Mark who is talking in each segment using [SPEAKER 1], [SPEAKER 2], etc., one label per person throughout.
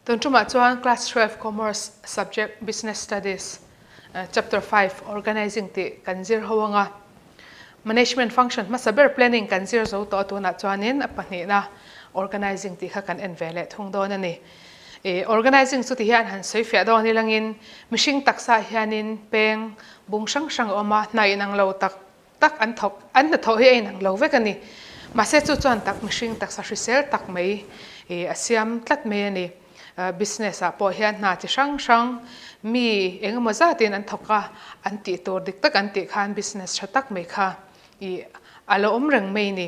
[SPEAKER 1] Tun tumah chuan Class 12 Commerce Subject Business Studies Chapter 5 Organizing tih kan zir ho anga. Management function hmasa ber Planning kan zir zo tawh a tunah chuanin a pahnihna Organizing tih kha kan en ve leh thung dawn a ni. Organizing chu ti hian han sawi fiah dawn ilangin mihring taksa hianin peng bung hrang hrang a awm a, hna inang lo tak tak an thawk an hnathawh hi a inang lo vek a ni. Mahse chu chuan tak mihring taksa hrisel tak mai a siam tlat mai a ni. Business ah pawh hian hna chi hrang hrang mi eng emaw zatin an thawk a, an tih tur dik tak an tih khan business tha tak mai kha ih a lo awm reng mai ni.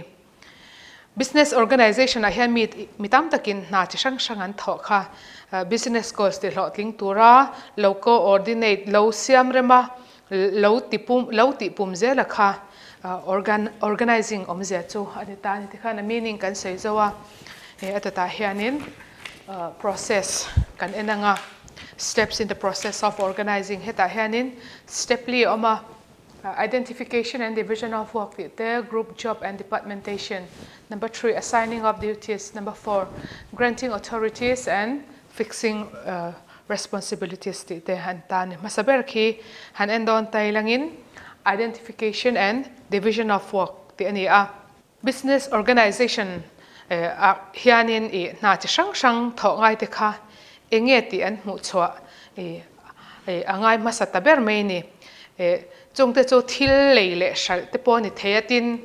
[SPEAKER 1] Business organization ah hian mi mi tam takin hna chi hrang hrang an thawh kha business goals ti hlawhtling tura lo coordinate lo siam rem a, lo ti pum lo tih pum zela kha organ organizing awmzia chu a ni ta a ni. Tikhan a meaning kan sawi zo a, he a tawtah hianin process kan en ang a, steps in the process of organizing hetah hianin step li a awm a, identification and division of work tih te, group job and departmentation, number three assigning of duties, number four granting authorities and fixing responsibilities tih te an ta a ni. Hmasa ber khi han en dawn tai langin identification and division of work tih a ni a. Business organization ah hianin ih hna chi hrang hrang thawh ngai te kha eng nge tih an hmuh chhuah ih a ngai hmasa ta ber mai a ni. Chungte chu thil lei leh hralh te pawh a ni thei a, tin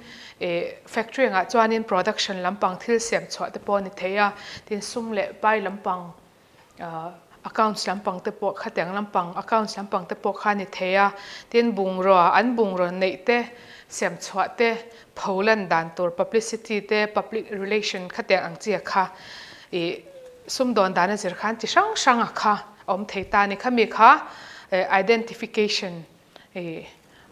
[SPEAKER 1] factory angah chuanin production lampang thil siam chhuah te pawh a ni thei a, tin sum leh pai lampang accounts lampang te pawh khatiang lampang accounts lampang te pawh kha a ni thei a, tin bungrua an bungraw neih te siam chhuah te pho lan dan tur publicity te public relation khatiang ang chi a kha ih sumdawn dan a zir khan chi hrang hrang a kha a awm thei ta a ni. Khami kha identification ih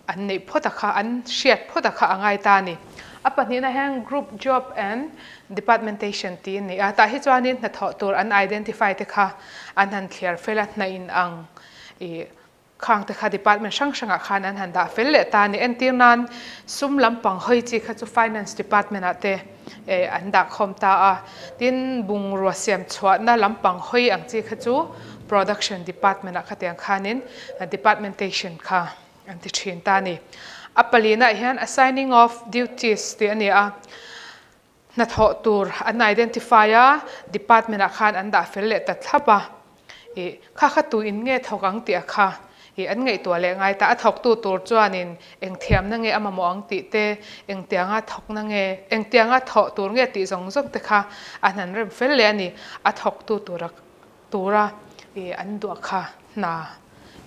[SPEAKER 1] an neih phawt a kha, an hriat phawt a kha a ngai ta a ni. A pahnihna hian group job and departmentation tih a ni a, tah hi chuanin hnathawh tur an identify te kha an han thliar fel a, hna in ang ih khang te kha department hrang hrangah khan an han dah fel leh ta a ni. Entir nan sum lampang hawi chi kha chu finance department ah te an dah khawm ta a, tin bungrua siam chhuahna lampang hawi ang chi kha chu production department ah khatiang khanin departmentation kha an ti thin ta a ni. A palinah hian assigning of duties tih a ni a, hnathawh tur an identify a, department ah khan an dah fel leh ta thlap a, Ih, kha kha tu in nge thawk ang tih a kha ih an ngaihtuah leh ngai ta. A thawktu tur chuanin eng thiamna nge a mamawh ang tih te, eng tianga thawkna nge, eng tianga thawh tur nge tih zawng zawng te kha an han rem fel leh a ni. A thawktu tura tura ih an duah kha hna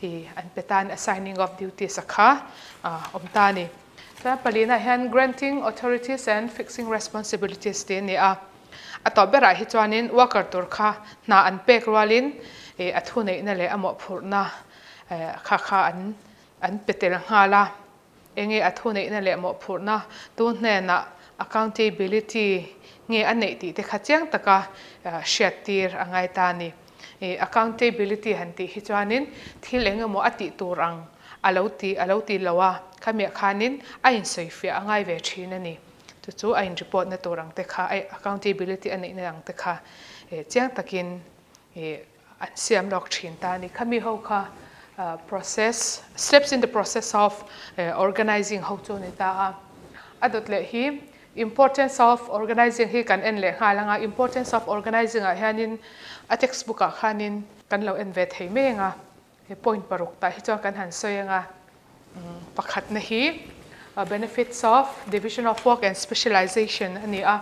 [SPEAKER 1] ih an pe ta a ni, assigning of duties a kha a awm ta a ni. Chuan palinah hian granting authorities and fixing responsibilities tih a ni a. A tawp berah hi chuanin worker tur kha hna an pek rualin a thuneihna leh a mawhphurhna kha kha an an pe tel nghal a. Enge a thuneihna leh mawhphurhna tu hnenah accountability nge a neih tih te kha chiang taka hriattir a ngai ta a ni. Accountability han tih hi chuanin thil eng emaw a tih tur ang a lo ti a lo ti lo a, khamiah khanin a insawifiah a ngai ve thin a ni. Chu chu a in report na tur ang te kha, accountability a neihna ang te kha chiang takin an siam lawk thin ta a ni. Khami ho kha process, steps in the process of organizing ho chu a ni ta a. A dawt leh hi importance of organizing hi kan en leh nghal ang a, importance of organizing ah hianin a textbook ah khanin kan lo en ve thei mai ang a. He point paruk tah hi chuan kan han sawi ang a, pakhatna hi benefits of division of work and specialization a ni a.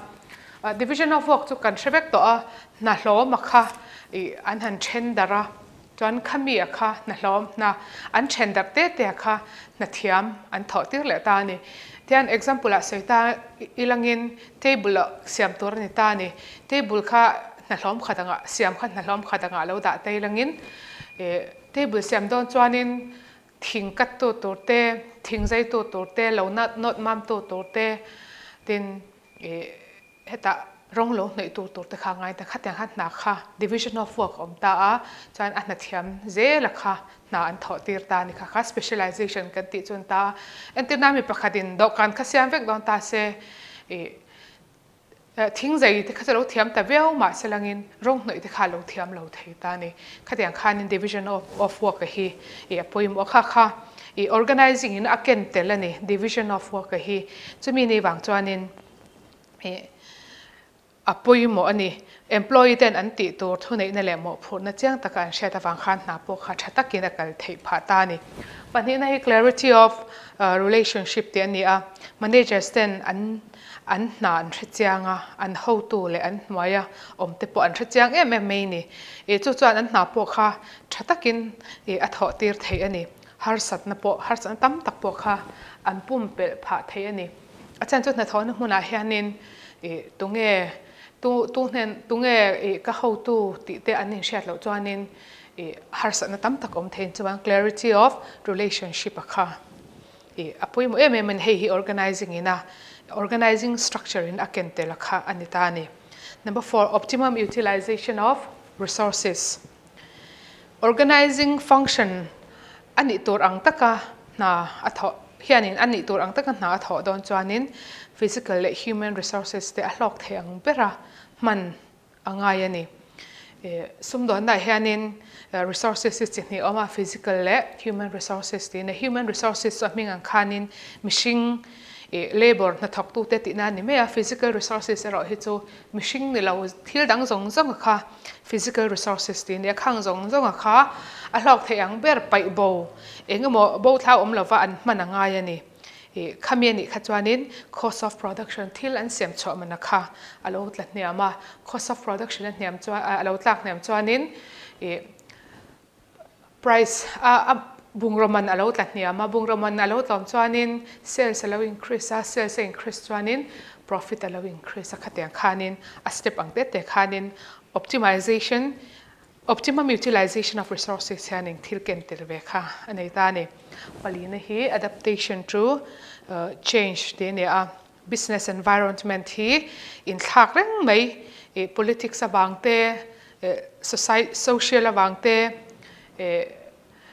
[SPEAKER 1] Division of work chu kan hre vek tawh a, hna hlawm a kha ih an han then darh a, chuan khami a kha hna hlawm hna an then darh te te a kha hna thiam an thawh tir leh ta a ni. Tihian example ah sawi ta ilangin table ah siam tur a ni ta a ni. Table kha hna hlawm khat angah siam kha hna hlawm khat angah lo dah ta ilangin table siam dawn chuanin thing cut tu tur te, thing zai tu tur te, lo nat nawt mam tu tur te tin ih hetah rawng lo hnaih tu tur te kha ngai ta khatiang khan hna kha division of work a awm ta a, chuan a hna thiam zel a kha hna an thawh tir ta a ni kha kha specialization kan tih chu an ta a, entirna mi pakhatin dawhkan kha siam vek dawn ta se ih. Thing zei te kha chu lo thiam ta viau mah se langin rawng hnawih te kha a lo thiam lo thei ta a ni. Khatiang khanin division of of work a hi ih a pawimawh kha kha ih organizing in a ken tel a ni division of work a hi. Chumi ni vang chuanin ih a pawimawh a ni. Employee ten an tih tur thuneihna leh mawhphurhna chiang taka an hriat avang khan hna pawh kha tha takin a kal theih phah ta a ni. Pahnihna hi clarity of relationship tih a ni a, managers ten an an hna an hre chiang a, an hotu leh an hnuaia awm te pawh an hre chiang em em mai a ni. Ih chu chuan an hna pawh kha tha takin ih a thawh tir theih a ni. Harsatna pawh harsatna tam tak pawh kha an pumpelh phah thei a ni. A chhan chu hnathawhna hmunah hianin ih tunge tu tu hnen tunge ih ka hotu tih te an inhriat loh chuanin ih harsatna tam tak awm thei chuan clarity of relationship a kha ih a pawimawh em em a ni. Hei hi organizing ina organizing structure in a ken tel a kha a ni ta a ni. Number four, optimum utilization of resources. Organizing function a nih tur ang taka hna a thawh hianin a nih tur ang taka hna a thawh dawn chuanin physical leh human resources te a hlawk thei ang bera hman a ngai a ni. Sumdawnnaah hianin resources hi chi hnih a awm a, physical leh human resources tiin a. Human resources chu a hming ang khanin mihring labour hnathawktute tihna a ni mai a, physical resources erawh hi chu Mihring ni lo thil dang zawng zawng a kha physical resources tih a nia, khang zawng zawng a kha a hlawk theih ang ber paih bo eng emaw bo thlau awm lova an hman a ngai a ni. Ih khami a nih kha chuanin cost of production thil an siam chhuah man a kha a lo tla hniam a, cost of production a hniam chuan a lo tlak hniam chuanin ih Price a bungraw man a lo tla hniam a, bungraw man a lo tlawm chuanin sales a lo increase a, sales a increase chuanin profit a lo increase a, khatiang khanin a step ang te te khanin optimization, optimum utilization of resources hianin thil ken tel ve kha a nei ta a ni. Palina hi adaptation to change tih a ni a, business environment hi inthlak reng mai politics avang te, Social avang te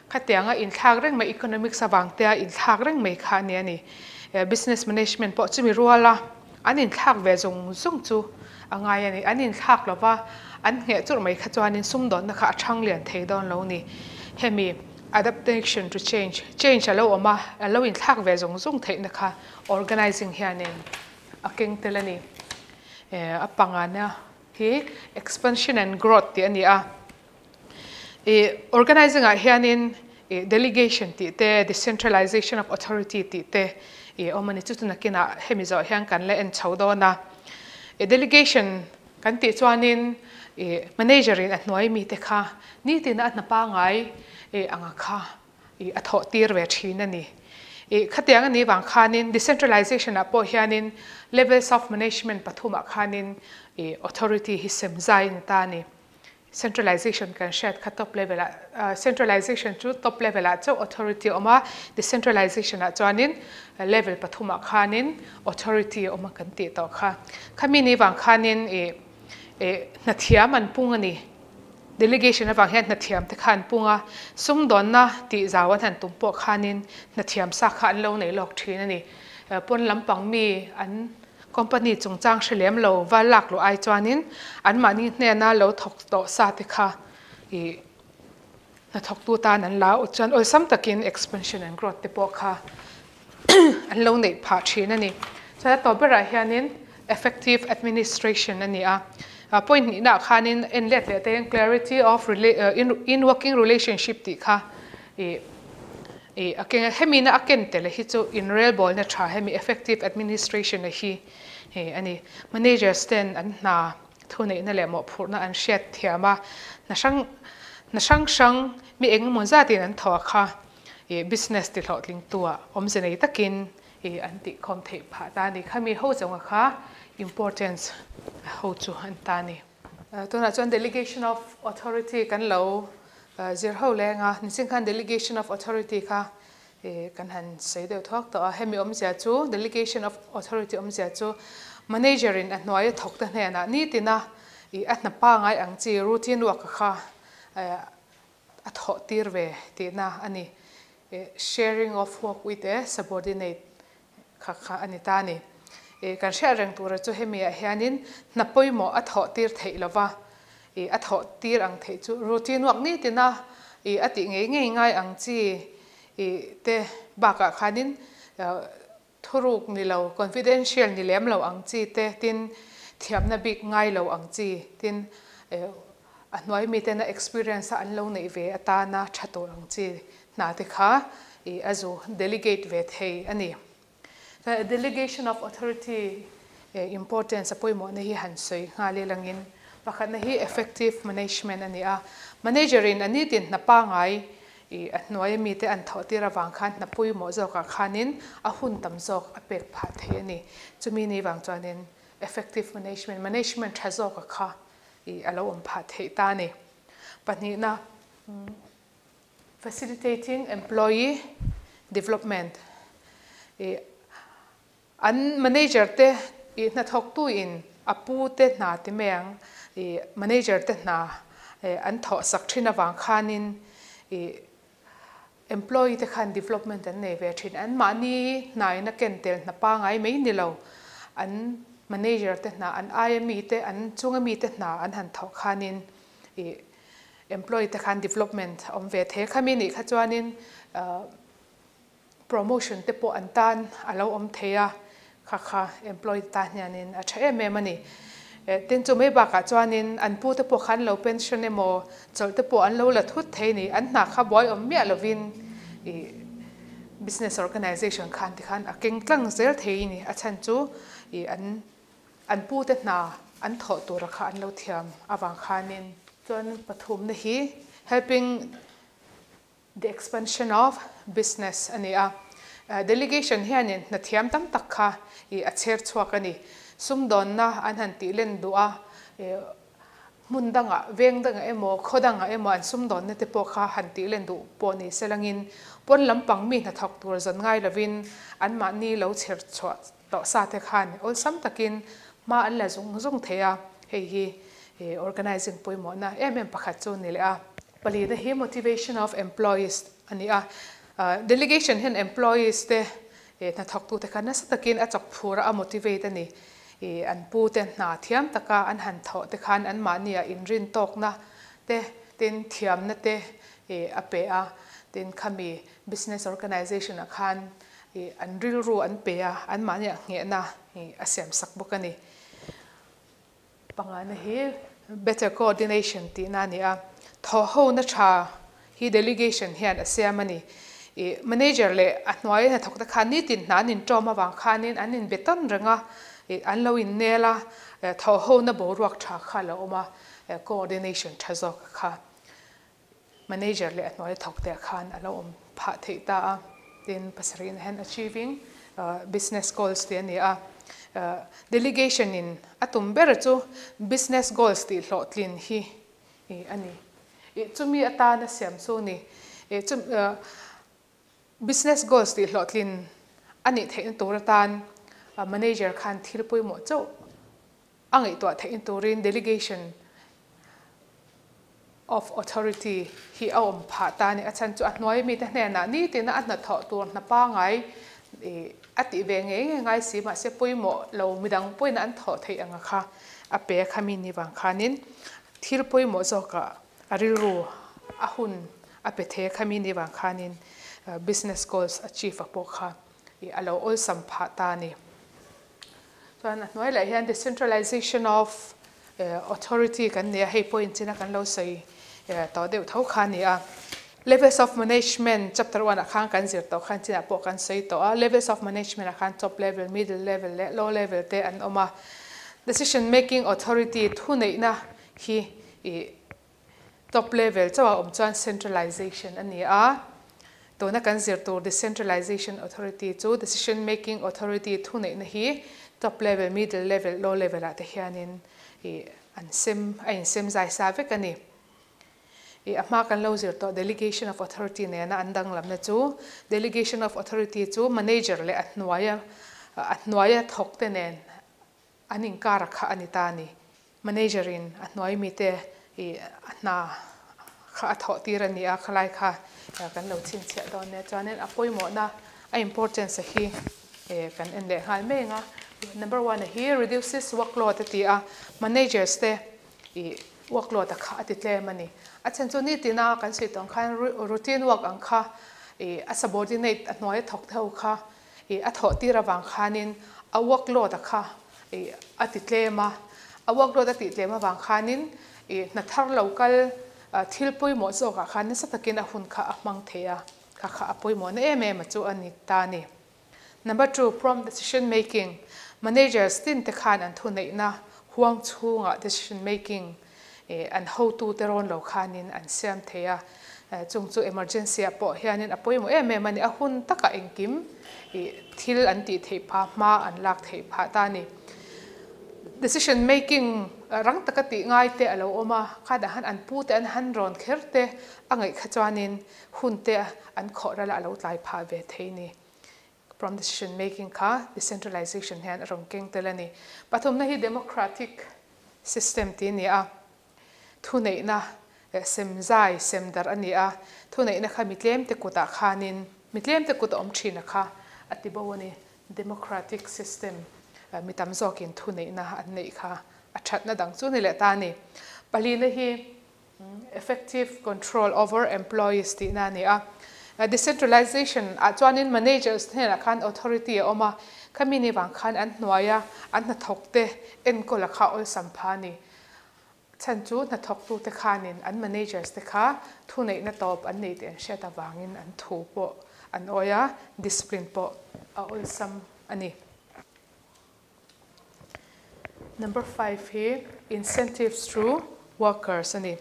[SPEAKER 1] khatianga inthlak reng mai economics avang te a inthlak reng mai kha a ni a ni. Business management pawh chumi ruala an inthlak ve zung zung chu a ngai a ni. An inthlak lova an ngheh churh mai kha chuanin sumdawnna kha a thang lian thei dawn lo ni. Hemi adaptation to change, change a lo awm a, a lo inthlak ve zung zung theihna kha organizing hianin a keng tel a ni. A pangana Hi expansion and growth tih a ni a. Ih organizing ah hianin ih delegation tih te, decentralization of authority tih te ih awm a ni. Chu chu nakinah hemi zawh hian kan la en chho dawn a. Ih delegation kan tih chuanin ih manager in a hnuai mite kha nitin a hna pangai ih anga kha ih a thawh tir ve thin a ni. Ih khatiang a nih vang khanin decentralization ah pawh hianin levels of management pathumah khanin ih authority hi sem zai a ni ta a ni. Centralization kan hriat kha top level ah centralization chu top level ah chauh authority a awm a, decentralization ah chuanin level pathumah khanin authority a awm a kan tih tawh kha. Khami ni vang khanin ih ih hnathiam an pung a ni. Delegation avang hian hnathiam te kha an pung a, sumdawnna tih zau an han tum pawh khanin hnathiam sa kha an lo nei lawk thin a ni. Pawn lampang mi an company chungchang hre lem lo va lak luh ai chuanin anmahni hnena lo thawk tawh sa te kha ih hnathawktu tan an la ut chuan awlsam takin expansion and growth te pawh kha an lo neih phah thin a ni. Chuan a tawp berah hianin effective administration a ni a. Point hnihnaah khanin en let leh te clarity of in working relationship tih kha ih ih a keng a. Hemi na a ken tel hi chu inrelbawlna tha hemi effective administration a hi a ni. Managers ten an hna thuneihna leh mawhphurhna an hriat thiam a, hna hrang hna hrang hrang mi engemaw zatin an thawh a kha ih business ti hlawhtlingtu ah awmze nei takin ih an tih khawm theih phah ta a ni. Khami ho chunga kha importance ho chu an ta a ni. Tunah chuan delegation of authority kan lo zir ho leng a, niching khan delegation of authority kha ih kan han sawi deuh thuak tawh a. Hemi awmzia chu delegation of authority awmzia chu manager in a hnuaia thawk te hnenah nitina ih a hna pangai ang chi routine work kha a thawh tir ve tihna a ni. Sharing of work with a subordinate kha kha a ni ta a ni. Kan hriat reng tura chu hemi ah hianin hna pawimawh a thawh tir theih lova, a thawh tir ang theih chu routine work ni tina a tih ngei ngei ngai ang chi te bakah khanin thuruk ni lo, confidential ni lem lo ang chi te, tin thiamna bik ngai lo ang chi, tin a hnuai mi tena experience a an lo neih ve atana tha tur ang chi hna te kha a zu delegate ve thei a ni. Delegation of authority importance a pawimawh na hi han sawi nghal i langin pakhat na hi effective management a ni a. Manager in a nitin hna pangai a hnuai ami te an thawh tir avang khan hna pawimawh zawkah khanin a hun tam zawk a pek phah thei a ni. Chumi ni vang chuanin effective management, management tha zawk a kha a lo awm phah theih ta a ni. Pahnihna, Facilitating employee development i an manager te i hnathawktu in a pu te hna ti mai ang i manager te hna an thawh sak thin avang khanin i employee te khan development an nei ve thin. An mahni hnain a ken tel hna pangai mai ni lo an manager te hna an aia mi te an chunga mi te hna an han thawh khanin i employee te khan development a awm ve thei a, khami nih kha chuanin promotion te pawh an tan a lo awm thei a, kha kha employee te tan hianin a tha em em a ni. Tin chu mai bakah chuanin an pu te pawh kha an lo pension emaw chawlh te pawh an lo la thut thei a ni, an hna kha buai awm miah lovin ih business organization khan tikhan a keng tlang zel thei a ni, a chhan chu ih an An pute hna an thawh tura kha an lo thiam avang khanin. Chuan pathumna hi helping the expansion of business a ni a. Delegation hianin hna thiam tam tak kha i a chher chhuak a ni. Sumdawnna an han tih len duh a, hmun dangah, veng dangah emaw, khaw dangah emaw an sumdawnna te pawh kha han tih len duh pawh ni se langin pawn lampang mi hnathawk tur zawn ngai lovin anmahni lo chher chhuah Tawh sa te khan awlsam takin hma an la zung zung thei a, hei hi organizing pawimawhna em em pakhat chu ni leh a. Palina hi motivation of employees a ni a, delegation hian employees te hnathawktu te kha nasa takin a chawk phur a, a motivate a ni. An pu te hna thiam taka an han thawh te khan anmahnia inrin tawkna te, tin thiamna te a pe a, tin khami business organization ah khan Ih an rilru an pe a, anmahni ah nghehna ih a siam sak bawk a ni. Pangana hi better coordination tihna a ni a, thawhhona tha hi delegation hian a siam a ni. Ih manager leh a hnuai hnathawk te khan nitin hna an intawm avang khanin an inbe tawn reng a, ih an lo innel a, thawhhona boruak tha kha a lo awm a, coordination tha zawk kha. Manager leh a hnuai thawk te khan a lo awm phah theih ta a, tin pasarihna hian achieving business goals tih a ni a. Delegation in a tum ber chu business goals tih hlawhtlin hi a ni. Chumi atana siam chu ni. Business goals tih hlawhtlin a nih theihna tur atan manager khan thil pawimawh chauh a ngaihtuah theihna turin delegation of authority hi a awm phah ta a ni. A chhan chu a hnuai mite hnenah nitina a hnathawh tur hna pangai a tih ve ngei ngei ngai si mahse pawimawh lo midang pawhin an thawh theih anga kha a pe a khami ni vang khanin thil pawimawh zawkah a rilru a hun a pe thei a khami ni vang khanin business goals achieve a pawh kha a lo awlsam phah ta a ni. Chuan a hnuai leh hian decentralization of authority kan nia, hei point china kan lo sawi tawh deuh tho kha a ni a. Levels of management chapter 1 ah khan kan zir tawh khan chinah pawh kan sawi tawh a. Levels of management ah khan top level, middle level leh low level te an awm a. Decision making authority thuneihna hi ih Top level chauh a awm chuan centralization a ni a, tuna kan zir tur decentralization authority chu decision making authority thuneihna hi top level, middle level, low level ah te hianin ih an sem a insem zai sa vek a ni. Ih a hma kan lo zir tawh delegation of authority nena an danglamna chu delegation of authority chu manager leh a hnuaia a hnuaia thawk te nen An inkar a kha a ni ta a ni. Manager in a hnuai mite i a hna kha a thawh tir a ni a, khalai kha kan lo chhinchhiah dawn nia. Chuanin a pawimawhna, a importance a hi kan en leh nghal mai ang a. Number 1 hi reduces workload ati a, managers te i workload a kha ati tlem ani. A chen chu ni tina kan sei tong khan routine work ang kha i a subordinate a hnuai thawk theu kha i a thawh tir awang khanin a workload a kha i ati tlem a, a workload ati tlem awang khanin i hna thar local thil pawimawh zawkah khan nasa takin a hun kha a hmang thei a, kha kha a pawimawh na em em a chu ani ta ni. Number 2, prompt decision making. Managers tin te khan an thu neihna huang chhunga decision making an hotu te rawn lo khanin an siam thei a, chung chu emergency a pawh hianin a pawimawh em em ani, a hun taka engkim thil an tih theih pha hma an lak theih phah ta ni. Decision making rang taka tih ngai te a lo awm a, kha dah han an pu te an han rawn kher te a ngaih kha chuanin hun te an khawh rala a lo tlai phah ve thei ni. Prompt decision making kha decentralization hian a rawn keng tel ani. Pathumna hi democratic system ti ni a, thu neihna sem zai sem dar ani a, thu neihna kha mitlem te kutah khanin mitlem te kut a awm thin a kha a ti bo ani. Democratic system mitam zawkin thu neihna an neih kha a thatna dang chu ni leh ta ni. Palina hi effective control over employees ti na ni a, decentralization a chuanin managers hnenah khan authority a awm a, khami ni wang khan an hnuaia an hnathawk te enkawl a kha awlsam pha ni. Chan chu hnathawk tu te khanin an managers te kha thu neihna tawp an nei te an hriat awangin an thu pawh an awia discipline pawh a awlsam ani. Number 5 hi incentives through workers ani.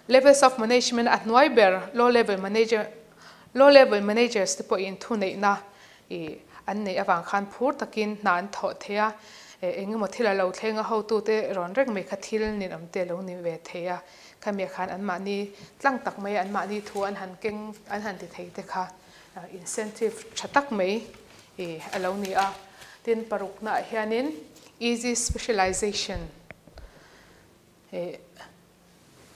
[SPEAKER 1] Levels of management a hnuai ber low level manager, low level managers te pawh in thu neihna i an nei awang khan phur takin hna an thawh theia, engemaw thil a lo thlenga hotu te rawn reng mai kha thil nin awm te lo ni ve theia, khami khan an mahni tlang tak mai an mahni thu an han keng an han ti thei te kha incentive tha tak mai i a lo ni a. Tin paruk na hianin easy specialization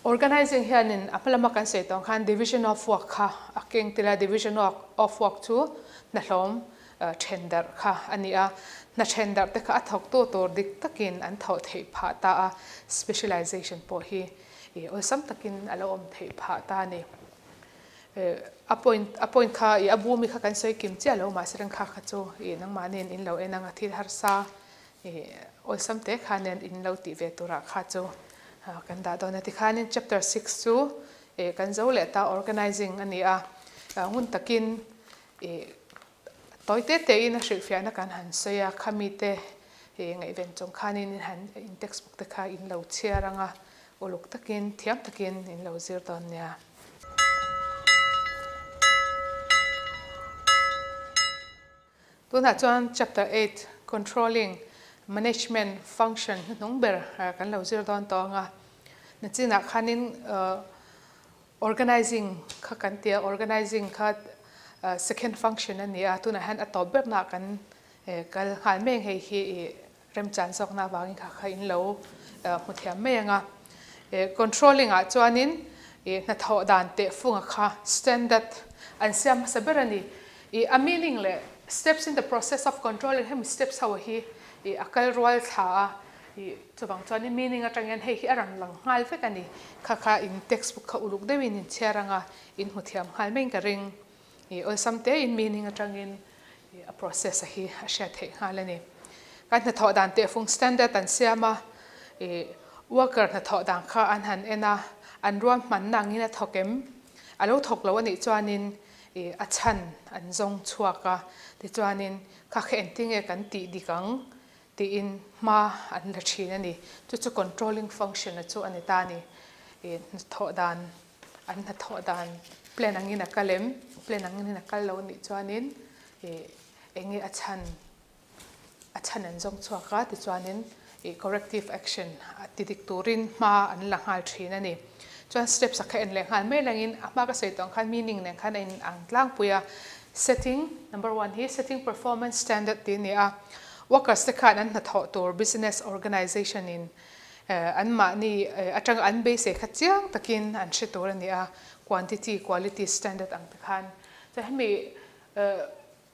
[SPEAKER 1] organizing hianin a hmalama kan sei tawng khan division of work kha a keng tila, division of work chu hna hlawm thendar kha ani a, hna thendar te kha a thawk tu tur dik takin an thawh theih phah ta a, specialization pawh hi awlsam takin a lo awm theih phah ta ni. A point kha i a bu mi kha kan sawi kim chiah lo ma sereng kha kha chu i nangmahnin in lo en anga thil harsa awlsam te khanin in lo tih ve turah kha chu kan dah dawn a. Tikhanin chapter 6 chu kan zo leh ta organizing ani a, ngun takin toi te te in a hrilhfiahna kan han sawi a, khami te ngaihven chung khanin han in textbook te kha in lo chhiar anga uluk takin thiam takin in lo zir dawn nia. Tuna chuan chapter 8 controlling management function hnung ber kan lo zir dawn tawnga na china khanin organizing kha kan tia, organizing kha second function ani a, tuna han a top ber na kan kal hal meng hei hi rem chan zawk na wangin kha kha in lo hmu thiam mai anga. Controlling a chuanin hna thawh dan te funga kha standard an siam hmasa ber ani. A meaning le steps in the process of controlling hemi steps ho hi a kal rual thla a, chuwang chuanin meaning atangin hei hi a rang lang nghal vek ani. Kha kha in textbook kha uluk deuhin in chhiar anga in hmu thiam nghal mai ka ring. Awlsam te in meaning atangin a process a hi a hriat theih nghal ani. Kan hna thawh dan te fung standard an siam a, worker hna thawh dan kha an han en a, an ruam hman na angin a thawk em a lo thawk lo ani chuanin a chan an zawng chhuak a, ti chuanin kha kha engtinge kan tih dik ang tiin hma an la thin ani. Chu chu controlling function a chu ani ta ni. Hna thawh dan an hna thawh dan plan angin a kal em, plan angin a kal lo ani chuanin enge a chan an zawng chhuak a, ti chuanin corrective action ti dik turin hma an la nghal thin ani. Chuan steps a kha en leh nghal mai langin a hma ka sei tawng khan meaning nen khan a in ang tlang pui a. Setting number 1 hi setting performance standard ti ni a, workers te khan an hna thawh tur business organization in an mahni atang an base kha chiang takin an hre tur ani a, quantity quality standard ang te khan. Chuan hemi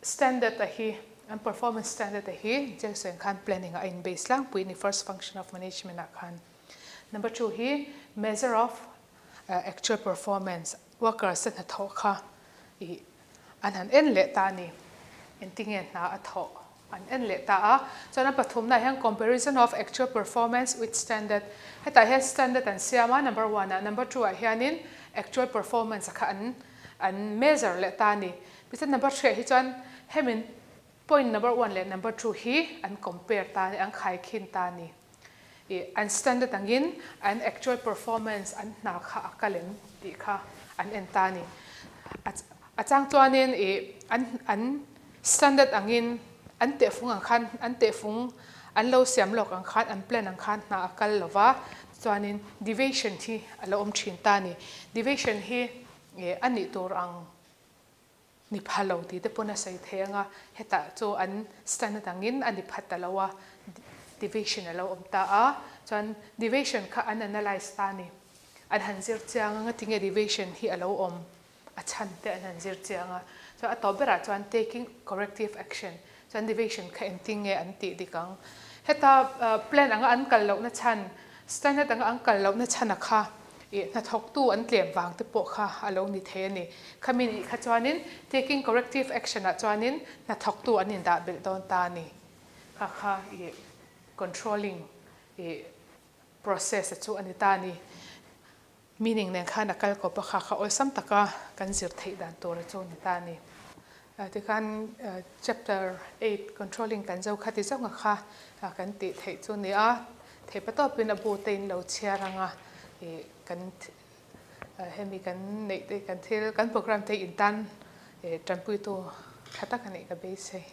[SPEAKER 1] standard a hi An performance standard a hi chiang sawi ang khan planning ah a in base tlangpui ni first function of management ah khan. Number 2 hi measure of actual performance, workers te hnathawh kha ih an han en leh ta a ni. Engtinge hna a thawh an en leh ta a. Chuan a pathumnaah hian comparison of actual performance with standard, hetah hian standard an siam a number one ah, number 2 ah hianin actual performance a kha an an measure leh ta a ni. Tichuan number 3 ah hi chuan hemin point number 1 leh number 2 hi an compare ta a ni, an khaikhin ta a ni. Ih an standard angin an actual performance an hna kha a kal em tih kha an en ta a ni. A a chang chuanin ih an an standard angin an tehfung ang khan an tehfung an lo siam lawk ang khan an plan ang khan hna a kal lo va, chuanin deviation hi a lo awm thin ta a ni. Deviation hi ih a nih tur ang Ni pha lo tih te pawn a sawi thei ang a, hetah chu an stand atangin a ni pha ta lo a, deviation a lo awm ta a, chuan deviation kha an analyse ta a ni. An han zir chiang ang a, tinge deviation hi a lo awm a chhan te an han zir chiang a, chuan a tawp berah chuan taking corrective action, chuan deviation kha engtin nge an tih dik ang. Heta plan anga an kal lohna chhan, standard anga an kal lohna chhana kha Ih, hnathawktu an tlem vang te pawh kha a lo ni thei a ni. Khami nih kha chuanin taking corrective action ah chuanin hnathawktu an indah belh dawn ta a ni. Kha kha ih controlling ih process a chu a ni ta a ni. Meaning nen khan a kal kawp a, kha kha awlsam taka kan zir theih dan tur a chu ni ta a ni. Tikhan chapter 8 controlling kan zo kha ti zawnga kha kan tih theih chu ni a, theihpatawpin a bu te in lo chhiar anga ih kan hemi kan neih te kan thil kan program te in tan tanpuitu tha tak a nih ka beisei.